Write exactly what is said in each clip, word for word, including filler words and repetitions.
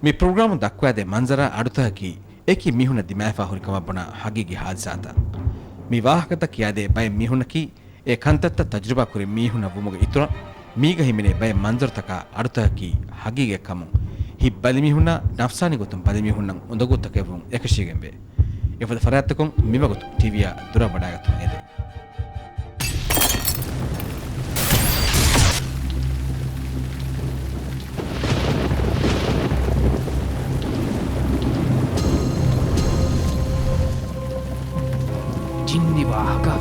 މި ޕްރޮގްރާމުން ދައްކުވާދޭ މަންޒަރާ އަޑުތަކަކީ އެކި މީހުނަށް ދިމާވެފާ ހުރި ކަމަށް ބުނާ ހަގީގީ ހާދިސާތައް. މި ވާހަކަތައް ކިޔާދޭ ބައެއް މީހުންނަކީ އެ ކަންތައްތައް ތަޖުރިބާ ކުރި މީހުންނަށް ވުމުގެ އިތުރަށް، މީގަ ހިމެނޭ ބައެއް މަންޒަރުތަކާ އަޑުތަކަކީ ހަގީގަތް ކަމުން، ހިތް ބަލިމީހުންނާ ނަފްސާނީ ގޮތުން ބަލިމީހުންނަށް އުނދަގޫތަކެއްވުން އެކަށީގެންވޭ. އެފަދަ ފަރާތްތަކުން މިވަގުތު ޓީވީއާ ދުރަށް ވަޑާގަތުމަށް އެދެން. ޖިންނި ވާހަކަ.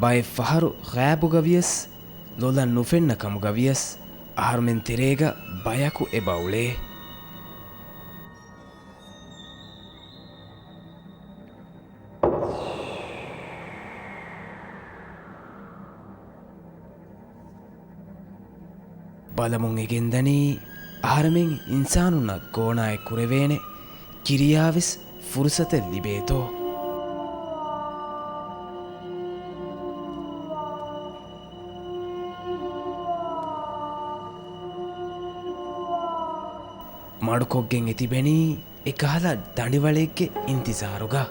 ބައެއް ފަހަރު ޣައިބުގަ ވިޔަސް، ލޮލަށް ނުފެންނަ ކަމުގަ ވިޔަސް، އަހަރުމެން ތެރޭގަ ބަޔަކު އެބަ އުޅޭ. ބަލަމުން އެ ގެންދަނީ، އަހަރެމެން އިންސާނުންނަށް ގޯނާއެއް ކުރެވޭނެ ކިރިޔާވެސް ފުރުސަތެއް ލިބޭތޯ؟ މަޑުކޮށްގެން އެ ތިބެނީ އެކަހަލަ ދަނޑިވަޅެއްގެ އިންތިޒާރުގަ.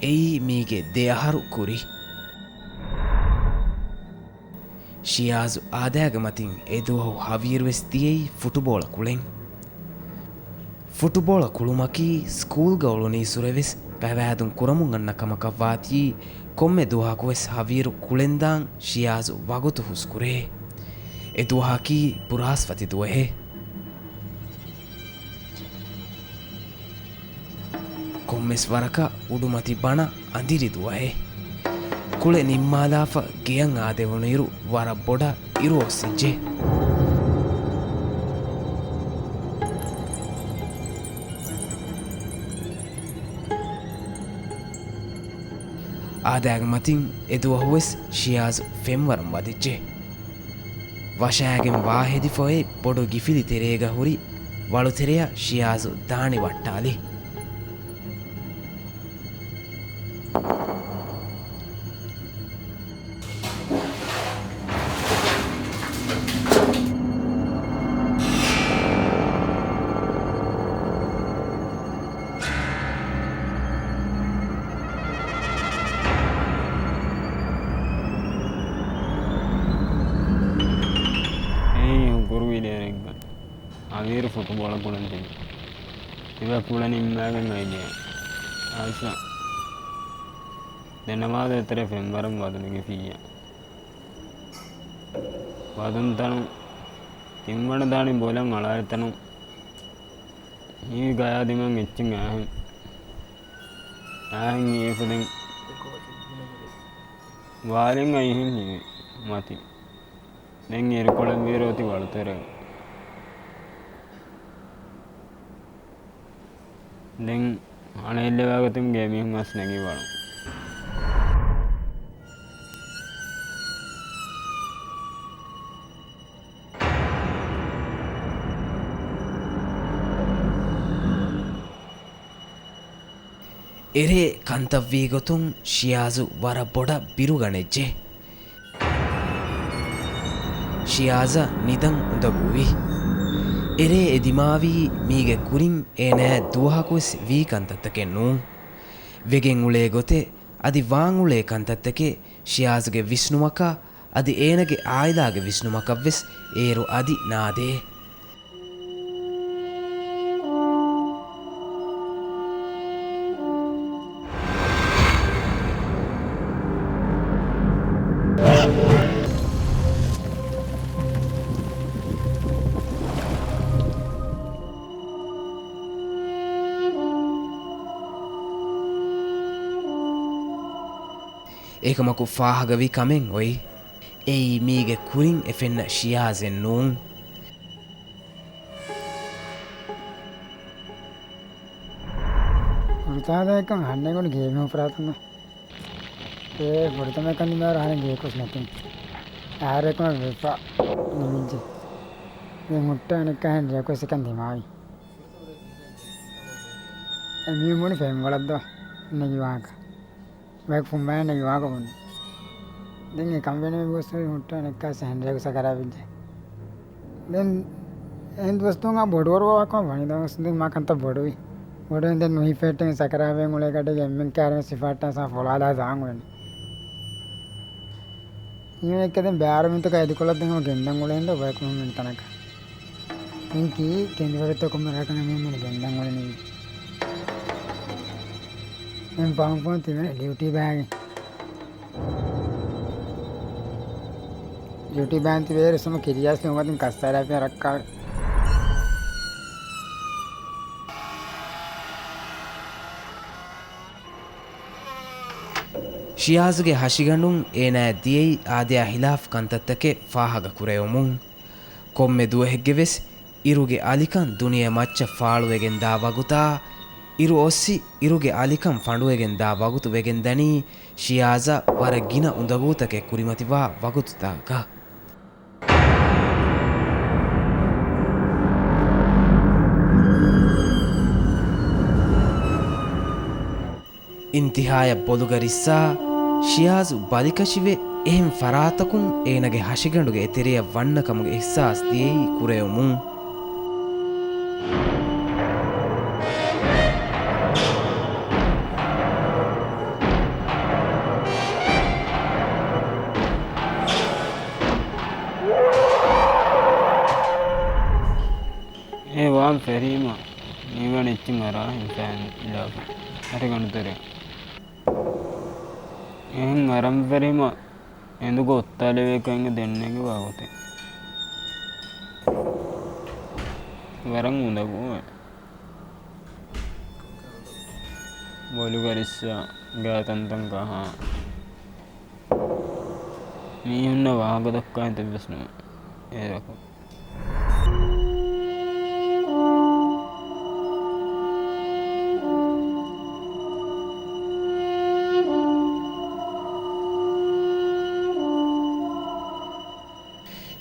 އެއީ މީގެ ދެ އަހަރު ކުރި. ޝިޔާޒު އާދައިގެ މަތިން އެ ދުވަހު ހަވީރުވެސް ދިޔައީ ފުޓުބޯޅަ ކުޅެން. ފުޓުބޯޅަ ކުޅުމަކީ ސްކޫލްގަ އުޅުނީސުރެވެސް ގަވާއިދުން ކުރަމުން އަންނަ ކަމަކަށްވާތީ، ކޮންމެ ދުވަހަކުވެސް ހަވީރު ކުޅެންދާން ޝިޔާޒު ވަގުތު ހުސްކުރޭ. އެ ދުވަހަކީ ބުރާސްފަތި ދުވަހެއް. ކޮންމެސް ވަރަކަށް އުޑުމަތި ބަނަ އަނދިރި ދުވަހެއް. ކުޅެ ނިންމާލާފަ ގެޔަށް އާދެވުނުއިރު ވަރަށް ބޮޑަށް އިރު އޮއްސިއްޖެ. އާދައިގެ މަތިން އެ ދުވަހުވެސް ޝިޔާޒު ފެންވަރުން ވަދެއްޖެ. ވަށާގެން ވާހެދިފަ އޮތް ބޮޑު ގިފިލި ތެރޭގަ ހުރި ވަޅުތެރެއަށް ޝިޔާޒު ދާނި ވައްޓާލި. އެއީ ހުކުރު ވިލޭރެއްގަ ހަވީރު ފުޓުބޯޅަ ކުޅަން ތިބި. ތިބާ ކުޅެ ނިންމާގެން އައި ގެޔަށް. އާއްސަ ދެނަމާދު އެތެރެ ފެންވަރުން ވަދުނު ގިފިއްޔާ. ވަދުން ތަނުން ތިންވަނަ ދާނި ބޯޅަ އަޅާ އެތަނުން ހީވި ގަޔާ ދިމާން އެއްޗެއް އާހެން. އާހެން ހީވެފަ ދެން ވާލިން އައިހެން ހީވި މަތި. ދެން އިރުކޮޅެއް ވީރޯތި ވަޅުތެރެ. ދެން އަނެއްލެވާގޮތުން ގޭ މީހުން އަސް ނެގި ވަޅު. އެރޭ ކަންތައްވީ ގޮތުން ޝިޔާޒު ވަރަށް ބޮޑަށް ބިރުގަނެއްޖެ. ޝިޔާޒަށް ނިދަން އުނދަގޫވި. އެރޭ އެ ދިމާވީ މީގެ ކުރިން އޭނަޔަށް ދުވަހަކުވެސް ވީ ކަންތައްތަކެއް ނޫން. ވެގެން އުޅޭ ގޮތެއް އަދި ވާން އުޅޭ ކަންތައްތަކެއް ޝިޔާޒުގެ ވިސްނުމަކަށް އަދި އޭނަގެ އާއިލާގެ ވިސްނުމަކަށްވެސް އޭރު އަދި ނާދޭ. އެކަމަކު ފާހަގަވި ކަމެއް އޮތް. އެއީ މީގެ ކުރިން އެ ފެންނަ ޝިޔާޒެއް ނޫން. ހިތާދައިކަން ހަންނެގުން ގޭމި ހުފުރާތަން. އޭ ފުރަތަމަ ކަންދިމާރު ހަނަ ގޭކޮސް ނެތިން. އާރެކުމަ ވެފަ ނިމިއްޖެ. ދެން ހުއްޓަ އަނެއްކާހެން ރިޔަކޮސް އެކަން ދިމާވި. އެ މީ ބުނި ފެންވަޅަށްދޯ ނެގި ވާހަކަ. ވައިކު ފުނބާ ނެގި ވާހަކަ ބުނި. ދެން އެ ކަން ވެނެ މި ގޮސް ހުއްޓަ އަނެއްކާ ސެހެން ރިޔަކު ސަކަރާ ވިއްޖެ. ދެން އެހެން ދުވަސްތުން އާ ބޮޑުވަރު ވާކަމަށް ވަނީ ދަވަސް ދެން މާ ކަންތައް ބޮޑުވި. ބޮޑުވެން ދެން ނުހިފޭއްޓެން ސަކަރާވެން އުޅޭ ގަޑިގެ އެންމެން ކާރިން ސިފާއްޓާ ސާ ފޮޅާލާ ދާން އުޅެނީ. އިނގޭ އެކަދެން ބޭރު މިންތަކަށް އެދިކޮޅަށް ދެން ގެންދަން އުޅެން ދޯ ބަޔަކު މިން ތަނަކަށް. ދެން ކީ ކެނދިވަރުތަކުން މި ރަކަން މި މިން ގެންދަން އުޅެނީ. ދެން ފަހުން ފަހުން ތިމެން ޑިއުޓީ ބާގެ. ޑިއުޓީ ބާން ތިބޭރު ސުމަ ކިރިޔާސް ނުވަތިން ކައްސާރާ ފިޔަ ރައްކާ. ޝިޔާޒުގެ ހަށިގަނޑުން އޭނާއަށް ދިޔައީ އާދަޔާ ހިލާފް ކަންތައްތަކެއް ފާހަގަ ކުރެވުމުން. ކޮންމެ ދުވަހެއްގެ ވެސް އިރުގެ އަލިކަން ދުނިޔެ މައްޗަށް ފާޅުވެގެން ދާ ވަގުތާ، އިރު އޮއްސި އިރުގެ އަލިކަން ފަނޑުވެގެން ދާ ވަގުތު ވެގެން ދަނީ، ޝިޔާޒަށް ވަރަށް ގިނަ އުނދަގޫތަކެއް ކުރިމަތިވާ ވަގުތުތަކަކަށް. އިންތިހާޔަށް ބޮލުގަ ރިއްސާ، ޝިޔާޒު ބަލިކަށިވެ، އެހެން ފަރާތަކުން އޭނަގެ ހަށިގަނޑުގެ އެތެރެއަށް ވަންނަ ކަމުގެ އިހްސާސް ދިޔައީ ކުރެވުމުން. އެ ވާން ފެރީމަ މީވަން އެއްޗި މަރާ ހިންސާ އިންދާފަ ހަށިގަނޑު ތެރެ. އެހެން އަރަން ފެރީމަ އެނދުގަ އޮއްތާލެވޭ ކަން ދެންނެގެ ވާގޮތެއް. ވަރަށް އުނދަގޫވޭ. ބޮލުގަ ރިއްސާ ގާތަންތަން ކަހާ. މީހުންނަށް ވާހަކަ ދައްކާ އެތައް ވެސް ނުވޭ އޭރަކު.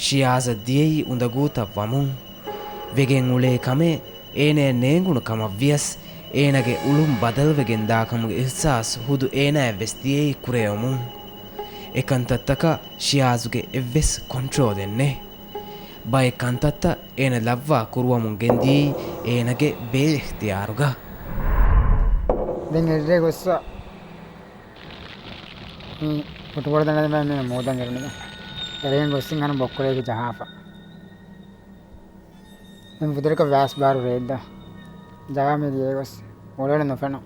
ޝިޔާޒަށް ދިޔައީ އުނދަގޫތައް ވަމުން. ވެގެން އުޅޭ ކަމެއް އޭނަޔަށް ނޭނގުނު ކަމަށް ވިޔަސް، އޭނަގެ އުޅުން ބަދަލުވެގެން ދާ ކަމުގެ އިހްސާސް ހުދު އޭނަޔަށް ވެސް ދިޔައީ ކުރެވެމުން. އެ ކަންތައްތަކަށް ޝިޔާޒުގެ އެއްވެސް ކޮންޓްރޯލެއް ނެތް. ބައެއް ކަންތައްތައް އޭނަ ލައްވާ ކުރުވަމުން ގެންދިޔައީ އޭނަގެ ބޭއިޚްތިޔާރުގަ. ދެން އެއްރޭ ގޮއްސަ މި ފުޓުބޯޅަ ދަނޑަށް ދިމާ މީނަ މޫދަން އެރުނިގެ. އެރެގެން ގޮއްސިން އަންނަ ބޮއްކުރޭގެ ޖަހާފަ. ދެން ފުދުރަކަށް ވާސް ބާރު ރޭއްދާ. ޖަހާ މި ދިޔަ ގޮސް އުޅޭ ނުފެނު.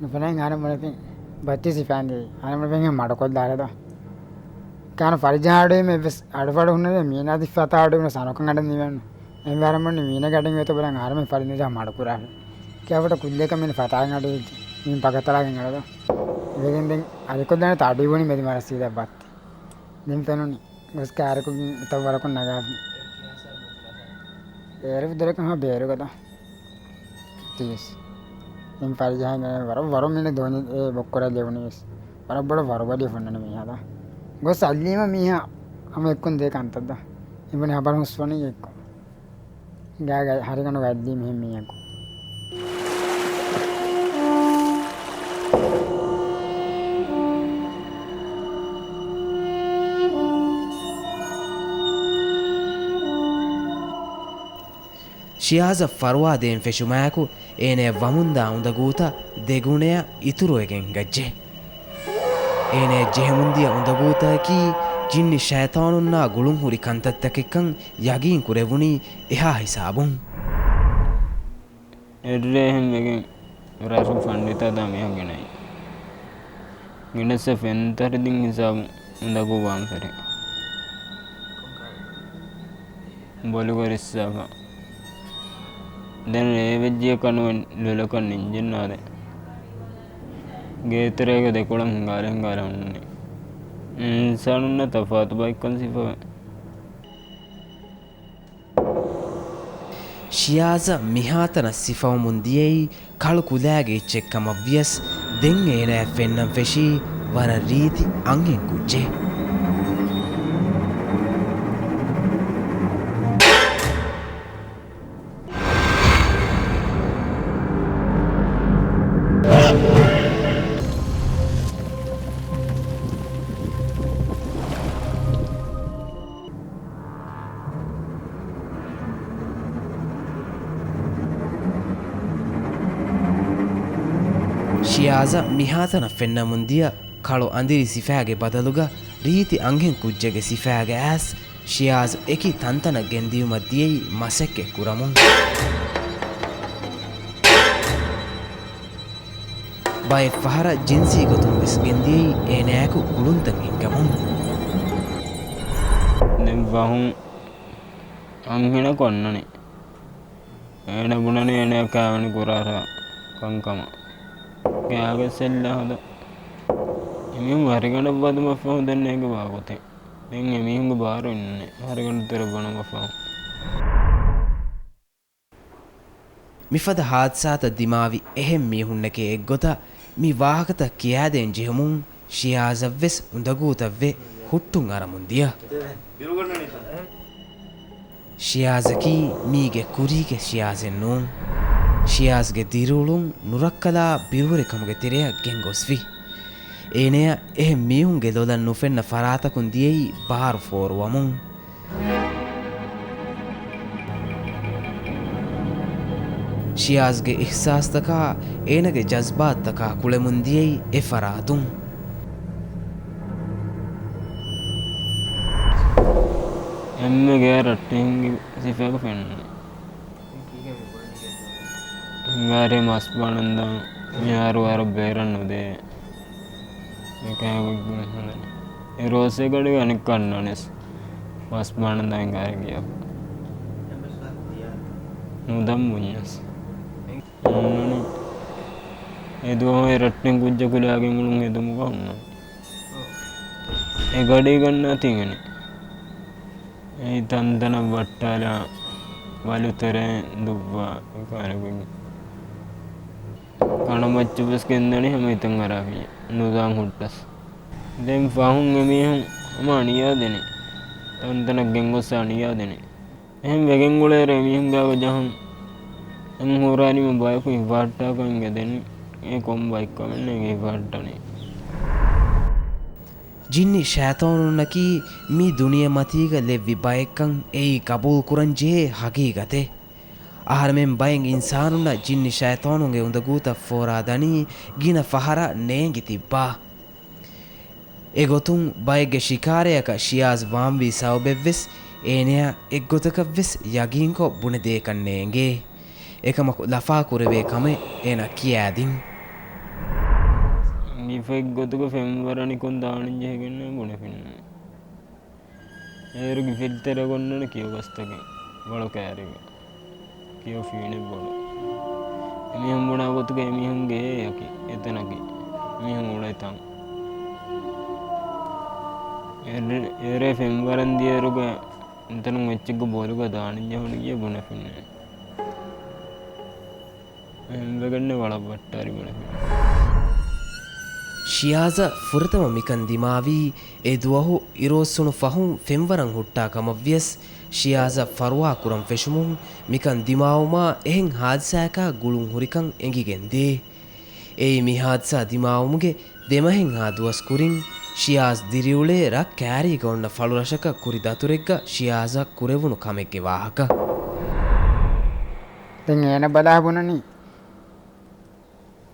ނުފެނައި އަނެއް މުޅެފިން ބައްތި ސިފައިން ދިޔައީ. އަނެއް މުޅެފިން މަޑުކޮށްލާ އަރެދޯ. ކާނު ފަރިޖާ އަޑުއިމެ ވެސް އަޑުފަޑު ހުންނަދޭ މީނާ ދިއްފަތާ އަޑުއިމެ ސަނޯކަން އަޑެއް ނިވެން. އެންވަރަމަން މީނަގެ އަޑިން ވޭތޯ ބަލަން އަހަރެމެން ފަރިނުޖާ މަޑުކުރާށޭ. ކިޔާފަޓަ ކުއްލޭކަ މީނަ ފަތާގެން އަޑު އިއްޖެ. މީން ޕަގަތަޅާގެން އަޅަދޯ. ވެގެން ދެން އަލިކޮށްލާނެ ތާ އަޑު އިވުނީ މެދި މަރަށް ސީދާ ބައްތި. ދެން ފެނުނީ. ގޮސް ކާރަކު ތައް ވަރަކުން ނަގާފި. އޭރު ދުރަކަށް ހާ ބޭރުގަދަ. ތީސް. ދެން ފަރިޖާހެން ވަރަށް ވަރު މީނަ ދޯނި އެ ބޮއްކުރާ ލެވުނީ ވެސް. ވަރަށް ބޮޑަށް ވަރުބަލި ފުންނަނީ މީހާ ދާ. ގޮސް އައްލީމަ މީހާ ހަމަ އެއްކުން ދޭ ކަންތައް ދާ. އެބުނި ހަބަރު ހުސްވަނީ އެއްކު. ގާގަ ހަރިގަނޑު ގައްލީ މިހެން މީހަކު. ޝިޔާޒަށް ފަރުވާ ދޭން ފެށުމާއެކު، އޭނަޔަށް ވަމުންދާ އުނދަގޫތައް ދެގުނަޔަށް އިތުރުވެގެން ހިނގައްޖެ. އޭނަޔަށް ޖެހެމުންދިޔަ އުނދަގޫތަކަކީ ޖިންނި ޝައިޠާނުންނާ ގުޅުންހުރި ކަންތައްތަކެއްކަން ޔަގީން ކުރެވުނީ އެހާ ހިސާބުން. އެއްރޭހެން ވެގެން ރަށު ފަންޑިތާ ދާ މީހަކު ގެނައީ. ގިނަސް ފެންތަރި ދިން ހިސާބުން އުނދަގޫ ވާން ފެރި. ބޮލުގަ ރިއްސާފަ. ދެން ރޭވެއްޖިޔަކަށް ނުވެ ލޮލަކަށް ނިންޖެއް ނާދެ. ގޭތެރޭގަ ދެކޮޅަށް ހިނގާރެ ހިނގާރެ ހުންނަނީ. އިންސާނުންނަށް ތަފާތު ބައެއްކަން ސިފަވޭ. ޝިޔާޒަށް މިހާތަނަށް ސިފަވަމުން ދިޔައީ ކަޅު ކުލައިގެ އެއްޗެއް ކަމަށްވިޔަސް، ދެން އޭނާއަށް ފެންނަން ފެށީ ވަރަށް ރީތި އަންހެން ކުއްޖެއް. ޝިޔާޒަށް މިހާތަނަށް ފެންނަމުން ދިޔަ ކަޅު އަނދިރި ސިފައިގެ ބަދަލުގަ ރީތި އަންހެން ކުއްޖެއްގެ ސިފައިގަ އައިސް، ޝިޔާޒް އެކި ތަންތަނަށް ގެންދިޔުމަށް ދިޔައީ މަސައްކަތް ކުރަމުން. ބައެއް ފަހަރަށް ޖިންސީ ގޮތުން ވެސް ގެންދިޔައީ އޭނާއަކު ގުޅުންތައް ހިންގަމުން. ދެން ފަހުން އަންހެނަކު އަންނަނީ. އޭނަ ބުނަނީ އޭނަ ކާވެނި ކުރާ ކަންކަމަށް. ގާގެ ސެއްލަ ހަދަ. އެމީހުން ހަރިގަނޑަށް ވަދުމަށްފަހު ދެން އޭގެ ވާގޮތެއް. ދެން އެމީހުންގެ ބާރު އިންނަނީ ހަރިގަނޑު ތެރެ ބަނުމަށްފަހު. މިފަދަ ހާދިސާތައް ދިމާވި އެހެން މީހުންނެކޭ އެއްގޮތަށް މި ވާހަކަތައް ކިޔާދޭން ޖެހުމުން ޝިޔާޒަށްވެސް އުނދަގޫތައްވެ ހުއްޓުން އަރަމުން ދިޔަ. ޝިޔާޒަކީ މީގެ ކުރީގެ ޝިޔާޒެއް ނޫން. ޝިޔާޒްގެ ދިރިއުޅުން ނުރައްކަލާ ބިރުވެރިކަމުގެ ތެރެއަށް ގެންގޮސްފި. އޭނަޔަށް އެހެން މީހުންގެ ލޮލަށް ނުފެންނަ ފަރާތަކުން ދިޔައީ ބާރު ފޯރުވަމުން. ޝިޔާޒްގެ އިޙްސާސްތަކާ އޭނަގެ ޖަޒްބާތްތަކާ ކުޅެމުން ދިޔައީ އެ ފަރާތުން. އެންމެ ގޭ ރައްޓެހިންގެ ސިފައަކަށް ފެންނަނީ. ހިނގާރޭ މަސް ބާނަންދާ މިހާރު ވަރަށް ބޭރަށް ނުދޭ. އެކަހަ ގޮތްގޮތް ހަދަނީ. އެ ރޯސޭ ގަޑިގެ އަނެއްކާ އަންނާނެސް. މަސް ބާނަންދާ ހިނގާރޭ ގިޔަ. ނުދަން ބުންޏަސް. އަންނަނީ. އެ ދުވަހު އެ ރައްޓެހިން ކުއްޖަކު ލާގެ މުޅުން ހެދުމުގަ އަންނަނީ. އެ ގަޑީ ގަންނާ ތިނގެނީ. އެއީ ތަންތަނަށް ވައްޓާލާ ބަލުތެރެއިން ދުއްވާ ކާރިގޮތް. ކަނޑަމައްޗަށް ވެސް ގެންދަނީ ހަމަ ހިތަށް އަރާފިޔޭ ނުދާން ހުއްޓަސް. ދެން ފަހުން އެމީހުން ހަމަ އަނިޔާ ދެނީ. ތަންތަނަށް ގެންގޮސް އަނިޔާ ދެނީ. އެހެން ވެގެން އުޅޭއިރު އެމީހުން ގާގަ ޖަހަން އެމް ހުރާނީމަ ބަޔަކު ހިފަހައްޓާކަން އެނގެދެނީ. އެ ކޮން ބައެއްކަމެއް ނޭނގެ ހިފަހައްޓަނީ. ޖިންނި ޝައިޠާނުންނަކީ މި ދުނިޔެމަތީގަ ލެއްވި ބައެއްކަން އެއީ ގަބޫލުކުރަންޖެހޭ ހަގީގަތެއް. އަހަރެމެން ބައެއް އިންސާނުންނަށް ޖިންނި ޝައިޠާނުންގެ އުނދަގޫތައް ފޯރާ ދަނީ ގިނަ ފަހަރަށް ނޭނގި ތިއްބާ. އެގޮތުން ބައެއްގެ ޝިކާރަޔަކަށް ޝިޔާޒް ވާންވީ ސަބަބެއްވެސް އޭނަޔަށް އެއްގޮތަކަށްވެސް ޔަގީންކޮށް ބުނެދޭކަށް ނޭނގޭ. އެކަމަކު ލަފާކުރެވޭ ކަމެއް އޭނަ ކިޔާދިން. މި ފެއްގޮތުގަ ފެންވަރަނިކޮން ދާނެ ޖެހިގެންނޭ ބުނެފިންނަނީ. އޭރުގެ ފިލްތަރެއް ގޮންނަނީ ކިޔޮ ގަސްތަކެއް ވަޅު ކައިރީގަ. ކިޔޮ ފީނެއް ބޮޑު. އެމީހުން ބުނާ ގޮތުގަ އެމީހުންގެ އެއަކީ އެތަނަކީ މީހުން އުޅޭ ތަން. އެރެ-، އެރޭ ފެންވަރަން ދިޔައިރުގަ އެތަނުން އެއްޗެއްގަ ބޯލުގަ ދާނެ ޖެހުނު ގިޔަ ބުނެފިންނެ. އެހެންވެގެންނެ ވަޅަށް ވައްޓާރި ބުނެފިން. ޝިޔާޒަށް ފުރަތަމަ މިކަން ދިމާވީ އެ ދުވަހު އިރުއޮއްސުނު ފަހުން ފެންވަރަން ހުއްޓާ ކަމަށްވިޔަސް، ޝިޔާޒަށް ފަރުވާ ކުރަން ފެށުމުން މިކަން ދިމާވުމާ އެހެން ހާދިސާއަކާ ގުޅުން ހުރިކަން އެނގިގެންދޭ. އެއީ މި ހާދިސާ ދިމާވުމުގެ ދެމަހެއްހާ ދުވަސް ކުރިން ޝިޔާޒް ދިރިއުޅޭ ރަށް ކައިރީގަ އޮންނަ ފަޅުރަށަކަށް ކުރި ދަތުރެއްގަ ޝިޔާޒަށް ކުރެވުނު ކަމެއްގެ ވާހަކަ. ދެން އޭނަ ބަލާ ބުނަނީ،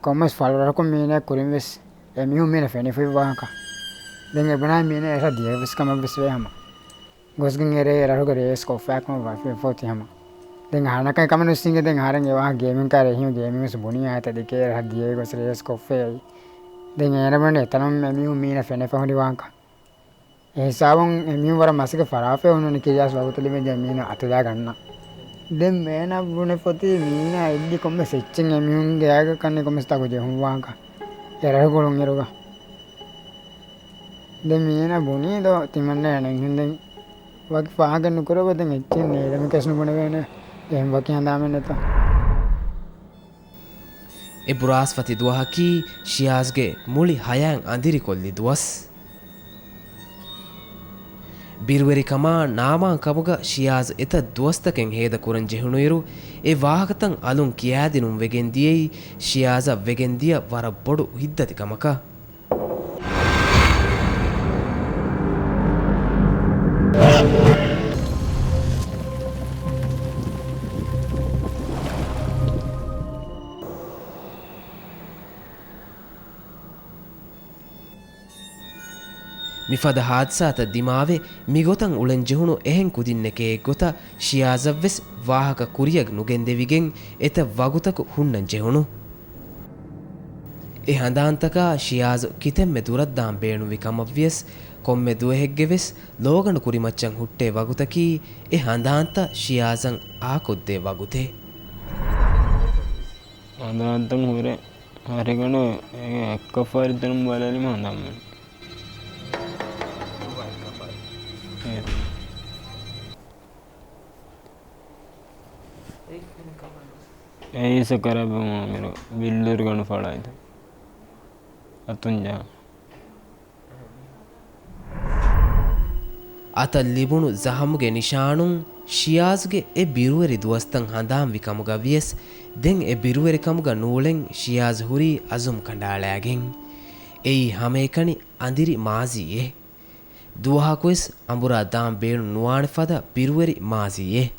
ކޮންމެސް ފަޅުރަށަކުން މީނަ ކުރިން ވެސް އެމީހުން މީނަ ފެނިފައި ވާހަކަ. ދެން އެބުނާ މީނަ އެރަށް ދިޔަ ވެސް ކަމެއް ވެސް ވޭ ހަމަ. ގޮސްގެން އެރޭ އެރަށުގެ ރޭސް ކޮށްފައި ކަމަށް ވަފިވެފަ އޮތީ ހަމަ. ދެން އަހަނަކަށް ކަމެއް ނުސިނގެ ދެން އަހަރެން އެ ވާހަކަ ގޭމިން ކާރޭ އެހީމު ގޭމިން ވެސް ބުނީ އާތަ ދެކޭ އެރަށް ދިޔަ ގޮސް ރޭސް ކޮށްފައި. ދެން އޭނަ ބުނަނީ އެތަނުން އެމީހުން މީނަ ފެނިފަ ހުރި ވާހަކަ. އެ ހިސާބުން އެމީހުން ވަރަށް މަސައްކަތް ފަރާފައި ހުންނަނީ ކިޔާސް ވަގުތު ލިބިއްޖެ މީނަ އަތުލާ ގަންނަ. ދެން މޭނަ ބުނެފޮތީ މީނަ އެއްލި ކޮންމެސް އެއްޗެއް އެމީހުންގެ އާގަ ކަންނެ ކޮންމެސް ތަކު ޖެހުން ވާހަކަ. އެރަށު ގުޅުން އިރުގަ. ދެން މީނަ ބުނީ ދޯ ތިމަންނަ އެނެއްހެން ދެން ވަކި ފާހަގަ ނުކުރެވޭ ދެން އެއްޗެއް ނޭދަމަކަސް ނުބުނެވޭނެ. އެހެން ވަކި ހަނދާނެއް ނެތޯ. އެ ބުރާސްފަތި ދުވަހަކީ ޝިޔާޒްގެ މުޅި ހަޔާތް އަނދިރިކޮށްލި ދުވަސް. ބިރުވެރިކަމާ ނާމާން ކަމުގަ ޝިޔާޒް އެތައް ދުވަސްތަކެއް ހޭދަ ކުރަން ޖެހުނުއިރު، އެ ވާހަކަތައް އަލުން ކިޔާދިނުން ވެގެން ދިޔައީ ޝިޔާޒަށް ވެގެން ދިޔަ ވަރަށް ބޮޑު ހިތްދަތި ކަމަކަށް. މިފަދަ ހާދިސާތައް ދިމާވެ، މިގޮތަށް އުޅެން ޖެހުނު އެހެން ކުދިންނެކޭ އެއްގޮތަށް ޝިޔާޒަށްވެސް ވާހަކަ ކުރިއަށް ނުގެންދެވިގެން އެތައް ވަގުތަކު ހުންނަން ޖެހުނު. އެ ހަނދާންތަކާ ޝިޔާޒު ކިތަންމެ ދުރަށް ދާން ބޭނުންވި ކަމަށްވިޔަސް، ކޮންމެ ދުވަހެއްގެވެސް ލޯގަނޑު ކުރިމައްޗަށް ހުއްޓޭ ވަގުތަކީ އެ ހަނދާންތައް ޝިޔާޒަށް އާކޮށްދޭ ވަގުތެއް. ހަނދާންތައް ހުރެ ހަރިގަނޑު އެކަފާރި ދެނުން ބަލަލީމަ ހަނދާން މަން. އެއީ ސަކަރާބެ މުއަމިރު ބިއްލޫރިގަނޑު ފަޅާއިތު އަތުން ޖާ. އަތަށް ލިބުނު ޒަހަމުގެ ނިޝާނުން ޝިޔާޒްގެ އެ ބިރުވެރި ދުވަސްތައް ހަނދާންވި ކަމުގަ ވިޔަސް، ދެން އެ ބިރުވެރިކަމުގަ ނޫޅެން ޝިޔާޒް ހުރީ އަޒުމް ކަނޑައަޅާގެން. އެއީ ހަމައެކަނި އަނދިރި މާޒީއެއް. ދުވަހަކުވެސް އަނބުރާ ދާން ބޭނުން ނުވާނެ ފަދަ ބިރުވެރި މާޒީއެއް.